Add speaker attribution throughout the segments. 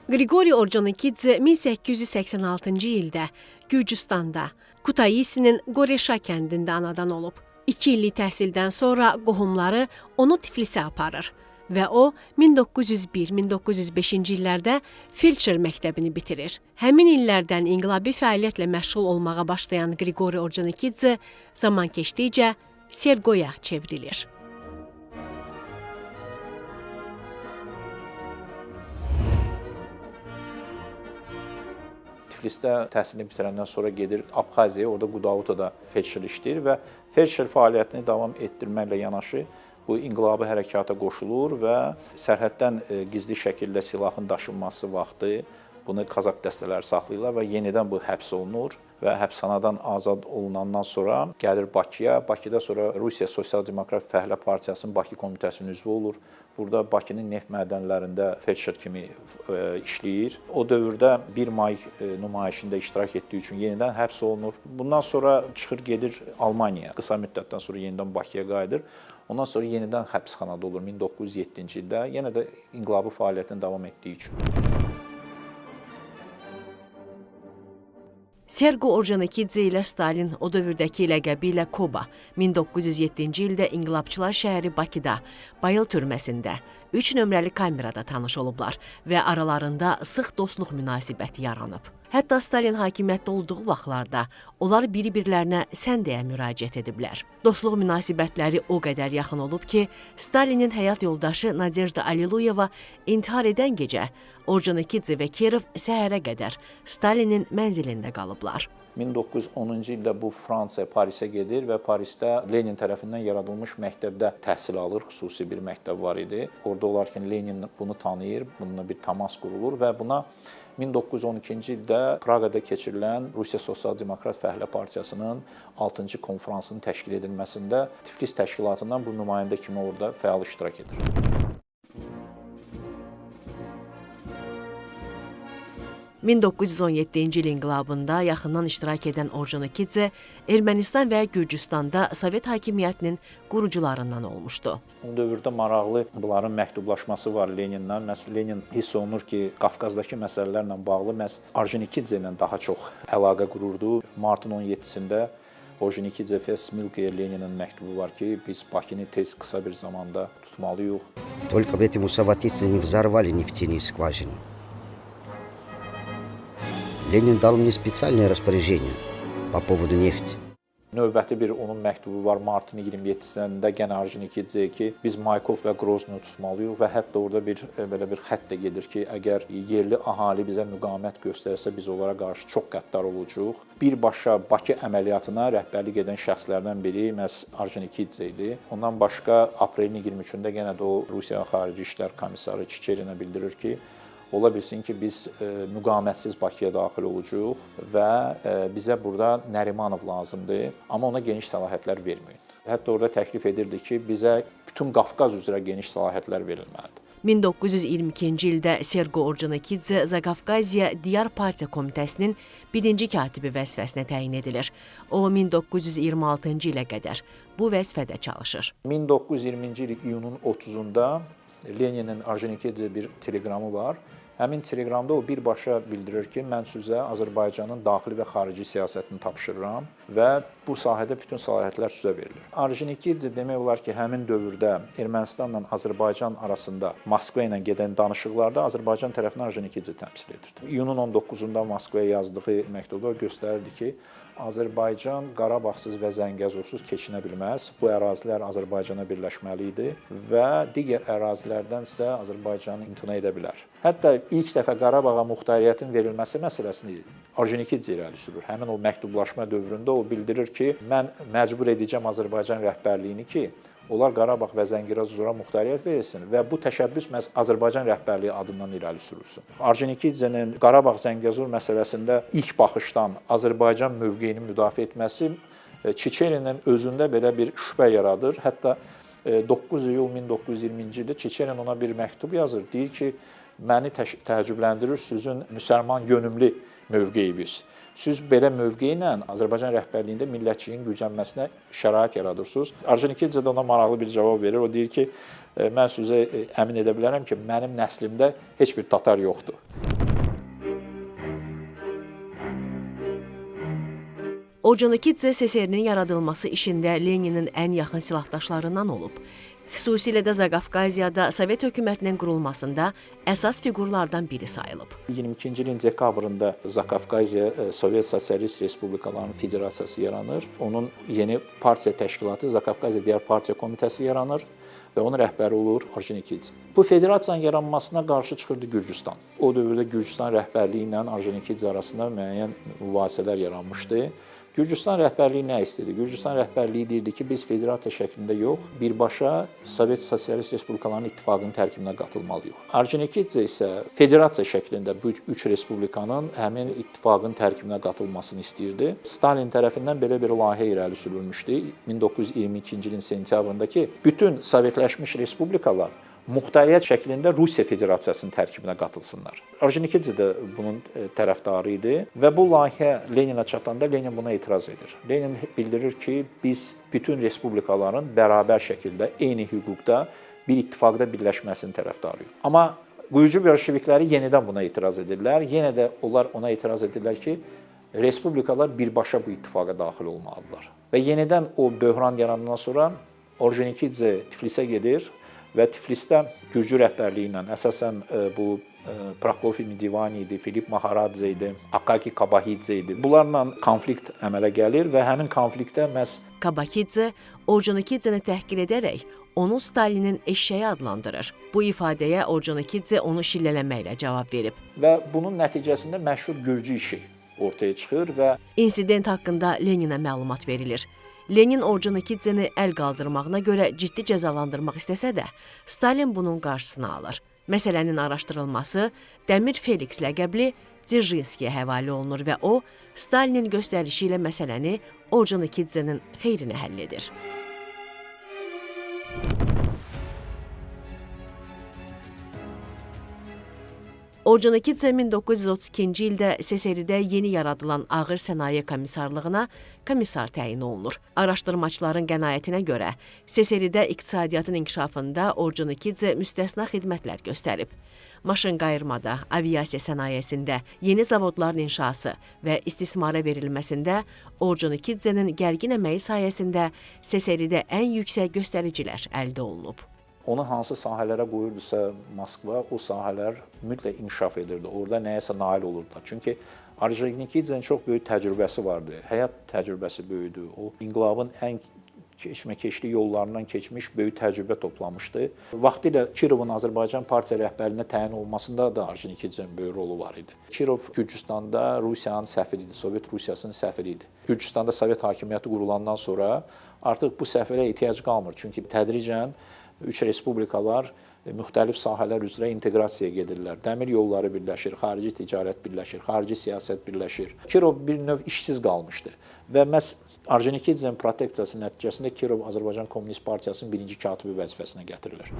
Speaker 1: Qriqori Orconikidze 1886-cı ildə Gürcüstanda, Kutaisinin Qoreşa kəndində anadan olub. 2 illik təhsildən sonra qohumları onu Tiflisə aparır və o 1901-1905-ci illərdə felçer məktəbini bitirir. Həmin illərdən inqilabi fəaliyyətlə məşğul olmağa başlayan Qriqori Orconikidze zaman keçdikcə Sergoya çevrilir.
Speaker 2: Tiflisdə təhsilini bitirəndən sonra gedir Abxaziyaya, orada Qudautada felçer işləyir və felçer fəaliyyətini davam etdirməklə yanaşı bu inqilabi hərəkata qoşulur və sərhəddən gizli şəkildə silahın daşınması vaxtı bunu Kazak dəstələri saxlayırlar və yenidən bu həbs olunur və həbsxanadan azad olunandan sonra gəlir Bakıya. Bakıda sonra Rusiya Sosial Demokrat Fəhlə Partiyasının Bakı Komitəsinin üzvü olur. Burada Bakının neft mədənlərində felçer kimi işləyir. O dövrdə 1 may nümayişində iştirak etdiyi üçün yenidən həbs olunur. Bundan sonra çıxır gedir Almaniyaya. Qısa müddətdən sonra yenidən Bakıya qayıdır. Ondan sonra yenidən həbsxanada olur 1907-ci ildə. Yenə də inqilabi fəaliyyətini davam etdiyi üçün.
Speaker 3: Sergo Orconikidze ilə Stalin o dövrdəki ləqəbi ilə Koba 1907-ci ildə İnqilabçılar şəhəri Bakıda, Bayıl türməsində 3 nömrəli kamerada tanış olublar və aralarında sıx dostluq münasibəti yaranıb. Hətta Stalin hakimiyyətdə olduğu vaxtlarda onlar bir-birlərinə sən deyə müraciət ediblər. Dostluq münasibətləri o qədər yaxın olub ki, Stalinin həyat yoldaşı Nadejda Alliluyeva intihar edən gecə Orconikidze və Kirov səhərə qədər Stalinin mənzilində qalıblar.
Speaker 2: 1910-cu ildə bu Fransaya, Parisə gedir və Parisdə Lenin tərəfindən yaradılmış məktəbdə təhsil alır. Xüsusi bir məktəb var idi. Orada olarkən Lenin bunu tanıyır, bununla bir təmas qurulur və buna 1912-ci ildə Praqada keçirilən Rusiya Sosial Demokrat Fəhlə Partiyasının 6-cı konfransının təşkil edilməsində Tiflis təşkilatından bu nümayəndə kimi orada fəal iştirak edir.
Speaker 3: 1917-ci il inqilabında yaxından iştirak edən Orconikidze Ermənistan və Gürcüstanda Sovet hakimiyyətinin qurucularından olmuşdu.
Speaker 2: O dövrdə maraqlı bunların məktublaşması var Leninlə. Məhz Lenin hiss olunur ki, Qafqazdakı məsələlərlə bağlı məhz Orconikidze ilə daha çox əlaqə qururdu. Martın 17-sində Orconikidze və Smilkaya Leninin məktubu var ki, biz Bakını tez qısa bir zamanda tutmalıyıq.
Speaker 4: Только бы эти мусаватисты не взорвали нефтяные скважины. Ленин дал мне специальное распоряжение по поводу нефти.
Speaker 2: Növbəti bir onun məktubu var martın 27-sində yenə Orconikidze ki, biz Maykop və Groznı tutmalıyıq və hətta orada bir belə bir xətt də gedir ki, əgər yerli əhali bizə müqavimət göstərsə, biz onlara qarşı çox qəddar olacağıq. Birbaşa Bakı əməliyyatına rəhbərlik edən şəxslərdən biri məhz Orconikidze idi. Ondan başqa aprelin 23-də yenə də o Rusiya Xarici İşlər Komissarı Çiçerinə bildirir ki, ola bilsin ki, biz müqavimətsiz Bakıya daxil olacağıq və bizə burada Nərimanov lazımdır, amma ona geniş səlahiyyətlər verməyin. Hətta orada təklif edirdi ki, bizə bütün Qafqaz üzrə geniş səlahiyyətlər verilməlidir.
Speaker 3: 1922-ci ildə Sergo Orconikidze Zaqafqaziya Diyar Partiya Komitəsinin birinci katibi vəzifəsinə təyin edilir. O 1926-cı ilə qədər bu vəzifədə çalışır.
Speaker 2: 1920-ci il iyunun 30-da Leninin Orconikidze bir teleqramı var. Həmin teleqramda o birbaşa bildirir ki, mən sizə Azərbaycanın daxili və xarici siyasətini tapşırıram və bu sahədə bütün səlahiyyətlər sizə verilir. Orconikidze demək olar ki, həmin dövrdə Ermənistanla Azərbaycan arasında Moskva ilə gedən danışıqlarda Azərbaycan tərəfindən Orconikidze təmsil edirdi. İyunun 19-da Moskvaya yazdığı məktubda göstərirdi ki, Azərbaycan Qarabağsız və Zəngəzursuz keçinə bilməz. Bu ərazilər Azərbaycana birləşməli idi və digər ərazilərdən isə Azərbaycan imtina edə bilər. Hətta ilk dəfə Qarabağa muxtariyyətin verilməsi məsələsini Orconikidze irəli sürür. Həmin o məktublaşma dövründə o bildirir ki, mən məcbur edəcəm Azərbaycan rəhbərliyini ki, onlar Qarabağ və Zəngəzura muxtariyyət verilsin və bu təşəbbüs məhz Azərbaycan rəhbərliyi adından irəli sürülsün. Orconikidzenin Qarabağ-Zəngəzur məsələsində ilk baxışdan Azərbaycan mövqeyini müdafiə etməsi Çiçerinin özündə belə bir şübhə yaradır. Hətta 9 iyul 1920-ci ildə Çiçerin ona bir məktub yazır. Deyir ki, məni təəccübləndirir sizin müsəlman yönümlü mövqeyiniz. Siz belə mövqe ilə Azərbaycan rəhbərliyində millətçiliyin güclənməsinə şərait yaradırsınız. Orconikidze də ona maraqlı bir cavab verir. O deyir ki, mən sizə əmin edə bilərəm ki, mənim nəslimdə heç bir tatar yoxdur.
Speaker 3: Orconikidze SSR-nin yaradılması işində Leninin ən yaxın silahdaşlarından olub. Xüsusilə də Zaqafqaziyada Sovet hökumətinin qurulmasında əsas fiqurlardan biri sayılıb.
Speaker 2: 22-ci ilin dekabrında Zaqafqaziya Sovet Sosialist Respublikalarının Federasiyası yaranır. Onun yeni partiya təşkilatı Zaqafqaziya Diyar Partiya Komitəsi yaranır və onun rəhbəri olur Orjonikidze. Bu federasiyanın yaranmasına qarşı çıxırdı Gürcüstan. O dövrdə Gürcüstan rəhbərliyi ilə Orjonikidze arasında müəyyən mübahisələr yaranmışdı. Gürcüstan rəhbərliyi nə istəyirdi? Gürcüstan rəhbərliyi deyirdi ki, biz federasiya şəklində yox, birbaşa Sovet Sosialist Respublikalarının İttifaqının tərkibinə qatılmalıyıq. Orjonikidze isə federasiya şəklində bu üç respublikanın həmin ittifaqın tərkibinə qatılmasını istəyirdi. Stalin tərəfindən belə bir layihə irəli sürülmüşdü 1922-ci ilin sentyabrında ki, bütün sovetləşmiş respublikalar muxtariyyət şəklində Rusiya Federasiyasının tərkibinə qatılsınlar. Orjonikidze də bunun tərəfdarı idi və bu layihə Leninə çatanda Lenin buna etiraz edir. Lenin bildirir ki, biz bütün respublikaların bərabər şəkildə eyni hüquqda bir ittifaqda birləşməsinin tərəfdarıyıq. Amma qurucu bolşevikləri yenidən buna etiraz edirlər. Yenə də onlar ona etiraz edirlər ki, respublikalar birbaşa bu ittifaqa daxil olmalıdırlar. Və yenidən o böhran yaranandan sonra Orjonikidze Tiflisə gedir və Tiflisdə Gürcü rəhbərliyi ilə əsasən bu Prokofiev Midivani idi, Filip Maharadze idi, Akaki Kabahidze idi. Bunlarla konflikt əmələ gəlir və həmin konfliktdə məhz
Speaker 3: Kabahidze Orjonikidzeni təhqir edərək onu Stalinin eşşəyi adlandırır. Bu ifadəyə Orjonikidze onu şillələməklə cavab verib.
Speaker 2: Və bunun nəticəsində məşhur Gürcü işi ortaya çıxır və
Speaker 3: insident haqqında Leninə məlumat verilir. Lenin Orjonikidzeni əl qaldırmağına görə ciddi cəzalandırmaq istəsə də, Stalin bunun qarşısını alır. Məsələnin araşdırılması Dəmir Feliks ləqəbli Dzerjinskiyə həvalə olunur və o, Stalinin göstərişi ilə məsələni Orjonikidzenin xeyrinə həll edir. Orjonikidze 1932-ci ildə SSR-də yeni yaradılan Ağır Sənaye Komissarlığına komissar təyin olunur. Araşdırmaçıların qənaətinə görə SSR-də iqtisadiyyatın inkişafında Orjonikidze müstəsna xidmətlər göstərib. Maşın qayırmada, aviasiya sənayesində, yeni zavodların inşası və istismara verilməsində Orjonikidzenin gərgin əməyi sayəsində SSR-də ən yüksək göstəricilər əldə olunub.
Speaker 2: Onu hansı sahələrə qoyurdusa Moskva, o sahələr mütləq inkişaf edirdi. Orada nəyəsə nail olurdular. Çünki Orjonikidzenin çox böyük təcrübəsi vardı. Həyat təcrübəsi böyüdü. O inqilabın ən keçməkeşli yollarından keçmiş böyük təcrübə toplamışdı. Vaxtilə Kirovun Azərbaycan partiya rəhbərliyinə təyin olunmasında da Orjonikidzenin böyük rolu var idi. Kirov Gürcüstanda Rusiyanın səfiri idi, Sovet Rusiyasının səfiri idi. Gürcüstanda Sovet hakimiyyəti qurulandan sonra artıq bu səfirə ehtiyac qalmır. Çünki tədricən üç respublikalar müxtəlif sahələr üzrə inteqrasiyaya gedirlər. Dəmir yolları birləşir, xarici ticarət birləşir, xarici siyasət birləşir. Kirov bir növ işsiz qalmışdı və məhz Orjonikidzenin proteksiyası nəticəsində Kirov Azərbaycan Komünist Partiyasının birinci katibi vəzifəsinə gətirilir.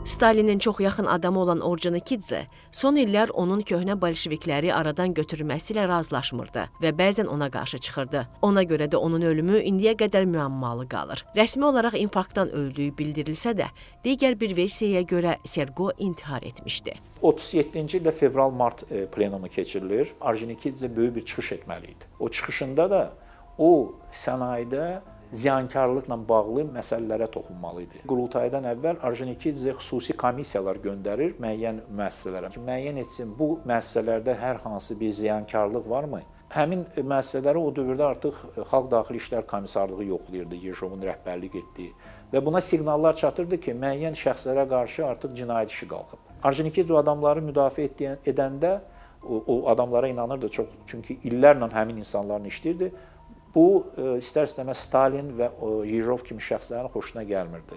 Speaker 3: Stalinin çox yaxın adamı olan Orjonikidze son illər onun köhnə bolşevikləri aradan götürməsi ilə razılaşmırdı və bəzən ona qarşı çıxırdı. Ona görə də onun ölümü indiyə qədər müəmmalı qalır. Rəsmi olaraq infarktdan öldüyü bildirilsə də, digər bir versiyaya görə Sergo intihar etmişdi.
Speaker 2: 37-ci ildə fevral-mart plenumu keçirilir. Orjonikidze böyük bir çıxış etməli idi. O çıxışında da o sənayedə ziyankarlıqla bağlı məsələlərə toxunmalı idi. Qurultaydan əvvəl Orjonikidze xüsusi komissiyalar göndərir müəyyən müəssisələrə ki, müəyyən etsin bu müəssisələrdə hər hansı bir ziyankarlıq varmı? Həmin müəssisələri o dövrdə artıq Xalq Daxili İşlər Komissarlığı yoxlayırdı, Yejovun rəhbərlik etdiyi və buna siqnallar çatırdı ki, müəyyən şəxslərə qarşı artıq cinayət işi qalxıb. Orjonikidze o adamları müdafiə edəndə o adamlara inanırdı çox, çünki illərlə həmin insanlarla işləyirdi. Bu istər-istəməz Stalin və Yejov kimi şəxslərin xoşuna gəlmirdi.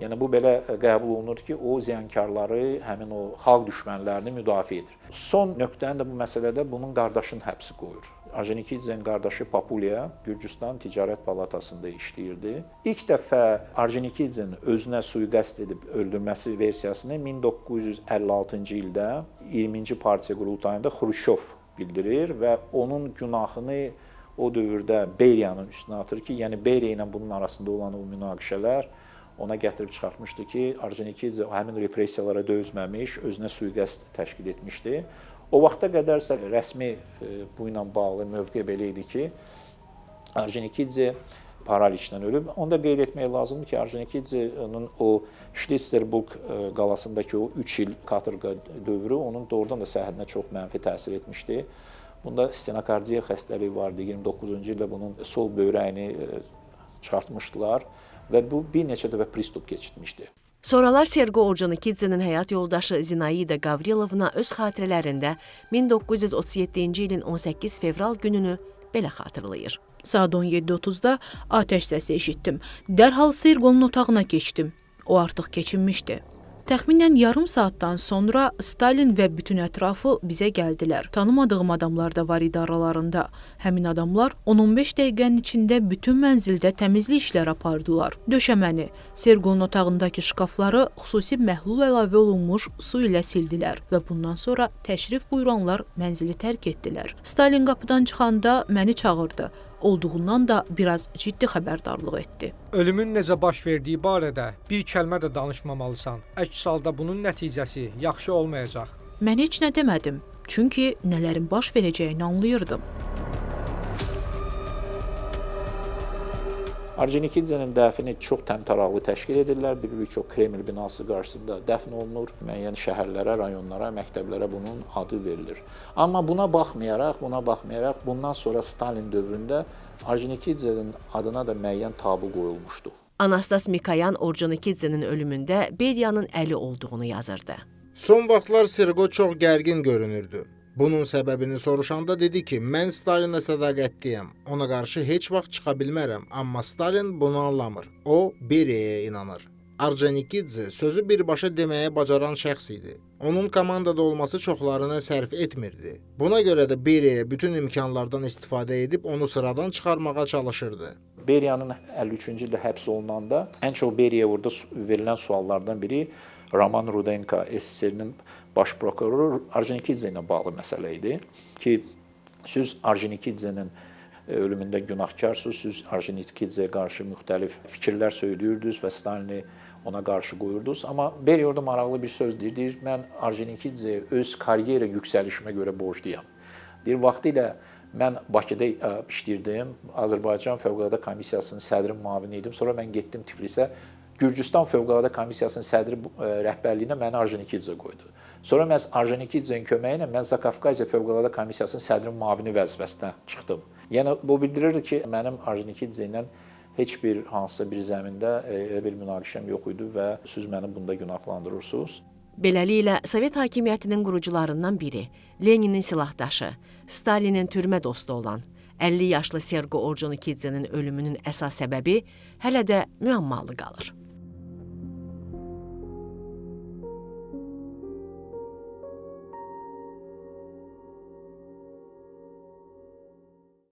Speaker 2: Yəni bu belə qəbul olunur ki, o ziyankarları, həmin o xalq düşmənlərini müdafiə edir. Son nöqtəni də bu məsələdə bunun qardaşının həbsi qoyur. Orjonikidzenin qardaşı Papuliya Gürcüstan Ticarət Palatasında işləyirdi. İlk dəfə Orjonikidzenin özünə sui-qəsd edib öldürməsi versiyasını 1956-cı ildə 20-ci partiya qurultayında Xruşov bildirir və onun günahını o dövrdə Beriyanın üstünə atır ki, yəni Beriya ilə bunun arasında olan o münaqişələr ona gətirib çıxartmışdı ki, Orjonikidze həmin repressiyalara dözməmiş, özünə sui-qəsd təşkil etmişdi. O vaxta qədərsə rəsmi bu ilə bağlı mövqe belə idi ki, Orjonikidze paraliçlə ölüb. Onu da qeyd etmək lazımdır ki, Orjonikidzenin o Şlisselburg qalasındakı o 3 il katorqa dövrü onun doğrudan da səhhətinə çox mənfi təsir etmişdi. Bunda stenokardiya xəstəliyi vardı. 29-cu ildə bunun sol böyrəyini çıxartmışdılar və bu bir neçə dəfə pristup keçirtmişdi.
Speaker 3: Sonralar Sergo Orjonikidzenin həyat yoldaşı Zinaida Qavrilovna öz xatirələrində 1937-ci ilin 18 fevral gününü belə xatırlayır.
Speaker 5: Saat 17:30-da atəş səsi eşitdim. Dərhal Sergonun otağına keçdim. O artıq keçinmişdi. Təxminən yarım saatdan sonra Stalin və bütün ətrafı bizə gəldilər. Tanımadığım adamlar da var idi aralarında. Həmin adamlar 10-15 dəqiqənin içində bütün mənzildə təmizlik işləri apardılar. Döşəməni, Sergonun otağındakı şkafları xüsusi məhlul əlavə olunmuş su ilə sildilər və bundan sonra təşrif buyuranlar mənzili tərk etdilər. Stalin qapıdan çıxanda məni çağırdı. Olduğundan da biraz ciddi xəbərdarlıq etdi.
Speaker 6: Ölümün necə baş verdiyi barədə bir kəlmə də danışmamalısan. Əks halda bunun nəticəsi yaxşı olmayacaq.
Speaker 5: Mən heç nə demədim, çünki nələrin baş verəcəyini anlayırdım.
Speaker 2: Orjonikidzenin dəfni çox təmtəraqlı təşkil edirlər. Bilirik ki, o Kreml binası qarşısında dəfn olunur. Müəyyən şəhərlərə, rayonlara, məktəblərə bunun adı verilir. Amma buna baxmayaraq, bundan sonra Stalin dövründə Orjonikidzenin adına da müəyyən tabu qoyulmuşdu.
Speaker 3: Anastas Mikoyan Orjonikidzenin ölümündə Beriyanın əli olduğunu yazırdı.
Speaker 7: Son vaxtlar Sergo çox gərgin görünürdü. Bunun səbəbini soruşanda dedi ki, mən Stalinə sədaqətliyəm, ona qarşı heç vaxt çıxa bilmərəm, amma Stalin bunu anlamır. O, Beriyaya inanır. Orjonikidze sözü birbaşa deməyə bacaran şəxs idi. Onun komandada olması çoxlarına sərf etmirdi. Buna görə də Beriya bütün imkanlardan istifadə edib onu sıradan çıxarmağa çalışırdı.
Speaker 2: Beriyanın 53-cü ildə həbs olunanda ən çox Beriyaya orada verilən suallardan biri Roman Rudenko SSR-nin baş prokuroru Orjonikidze ilə bağlı məsələ idi ki, siz Orjonikidzenin ölümündə günahkarsınız, siz Orjonikidzeyə qarşı müxtəlif fikirlər söyləyirdiniz və Stalini ona qarşı qoyurdunuz. Amma Beriya orada maraqlı bir söz deyir, deyir mən Orjonikidzeyə öz karyera yüksəlişimə görə borcluyam. Deyir, vaxtilə mən Bakıda işləyirdim, Azərbaycan Fövqəladə Komissiyasının sədri müavini idim. Sonra mən getdim Tiflisə, Gürcüstan Fövqəladə Komissiyasının sədri rəhbərliyinə məni Orjonikidze qoydu. Sonra məhz Orjonikidzenin köməyi ilə mən Zakafqaziya Fövqəladə Komissiyasının sədri müavini vəzifəsinə çıxdım. Yəni bu bildirirdi ki, mənim Orjonikidze ilə heç bir hansısa bir zəmində elə bir münaqişəm yox idi və siz məni bunda günahlandırırsınız.
Speaker 3: Beləliklə, Sovet hakimiyyətinin qurucularından biri, Leninin silahdaşı, Stalinin türmə dostu olan 50 yaşlı Sergo Orjonikidzenin ölümünün əsas səbəbi hələ də müəmmalı qalır.